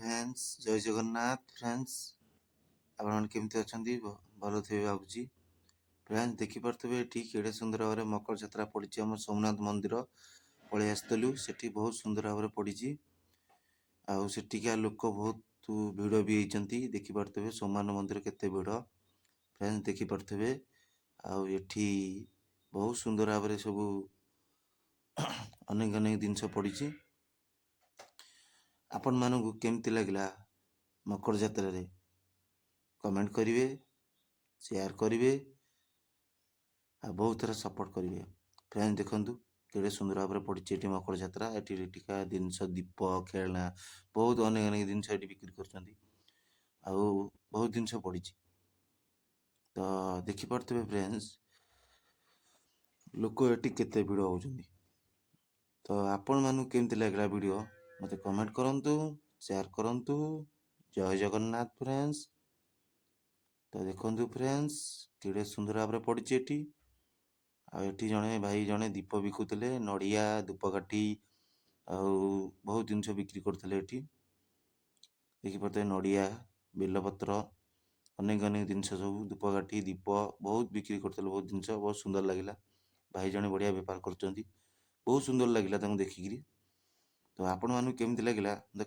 Friends, ଜୟ Jagannath friends. ଆପଣମାନେ କେମିତି ଅଛନ୍ତି? ଭଲ ଥିବେ ଭାବୁଛି। ଫ୍ରେଣ୍ଡସ୍, ଦେଖିପାରୁଥିବେ ଏଠି କେଡ଼େ ସୁନ୍ଦର ଭାବରେ ମକର ଯାତ୍ରା ପଡ଼ିଛି। ଆମ ସୋମନାଥ ମନ୍ଦିର ପଳେଇ ଆସିଥିଲୁ, ସେଠି ବହୁତ ସୁନ୍ଦର ଭାବରେ ପଡ଼ିଛି ଆଉ ସେଠିକା ଲୋକ ବହୁତ ଭିଡ଼ ବି ହେଇଛନ୍ତି। ଦେଖିପାରୁଥିବେ ସୋମନାଥ ମନ୍ଦିର କେତେ ଭିଡ଼। ଫ୍ରେଣ୍ଡସ୍, ଦେଖିପାରୁଥିବେ ଆଉ ଏଠି ବହୁତ ସୁନ୍ଦର ଭାବରେ ସବୁ ଅନେକ ଅନେକ ଜିନିଷ ପଡ଼ିଛି। ଆପଣମାନଙ୍କୁ କେମିତି ଲାଗିଲା ମକର ଯାତ୍ରାରେ, କମେଣ୍ଟ କରିବେ, ସେୟାର କରିବେ ଆଉ ବହୁତ ଥର ସପୋର୍ଟ କରିବେ। ଫ୍ରେଣ୍ଡ, ଦେଖନ୍ତୁ କେଡ଼େ ସୁନ୍ଦର ଭାବରେ ପଡ଼ିଛି ଏଠି ମକର ଯାତ୍ରା। ଏଠି ଏଠିକା ଜିନିଷ, ଦୀପ, ଖେଳନା, ବହୁତ ଅନେକ ଅନେକ ଜିନିଷ ଏଠି ବିକ୍ରି କରୁଛନ୍ତି ଆଉ ବହୁତ ଜିନିଷ ପଡ଼ିଛି। ତ ଦେଖିପାରୁଥିବେ ଫ୍ରେଣ୍ଡସ୍, ଲୋକ ଏଠି କେତେ ଭିଡ଼ ହେଉଛନ୍ତି। ତ ଆପଣମାନଙ୍କୁ କେମିତି ଲାଗିଲା ଭିଡ଼ିଓ, ମୋତେ କମେଣ୍ଟ କରନ୍ତୁ, ସେୟାର କରନ୍ତୁ। ଜୟ ଜଗନ୍ନାଥ ଫ୍ରେଣ୍ଡସ୍। ତ ଦେଖନ୍ତୁ ଫ୍ରେଣ୍ଡସ୍, କେଡ଼େ ସୁନ୍ଦର ଭାବରେ ପଡ଼ିଛି ଏଠି। ଆଉ ଏଠି ଜଣେ ଭାଇ ଜଣେ ଦୀପ ବିକୁଥିଲେ, ନଡ଼ିଆ, ଧୂପକାଠି ଆଉ ବହୁତ ଜିନିଷ ବିକ୍ରି କରୁଥିଲେ। ଏଠି ଦେଖିପାରୁଥିବେ ନଡ଼ିଆ, ବେଲପତ୍ର, ଅନେକ ଅନେକ ଜିନିଷ ସବୁ, ଧୂପକାଠି, ଦୀପ ବହୁତ ବିକ୍ରି କରୁଥିଲେ, ବହୁତ ଜିନିଷ। ବହୁତ ସୁନ୍ଦର ଲାଗିଲା। ଭାଇ ଜଣେ ବଢ଼ିଆ ବେପାର କରୁଛନ୍ତି। ବହୁତ ସୁନ୍ଦର ଲାଗିଲା ତାଙ୍କୁ ଦେଖିକିରି। ତ ଆପଣମାନଙ୍କୁ କେମିତି ଲାଗିଲା, ମୋତେ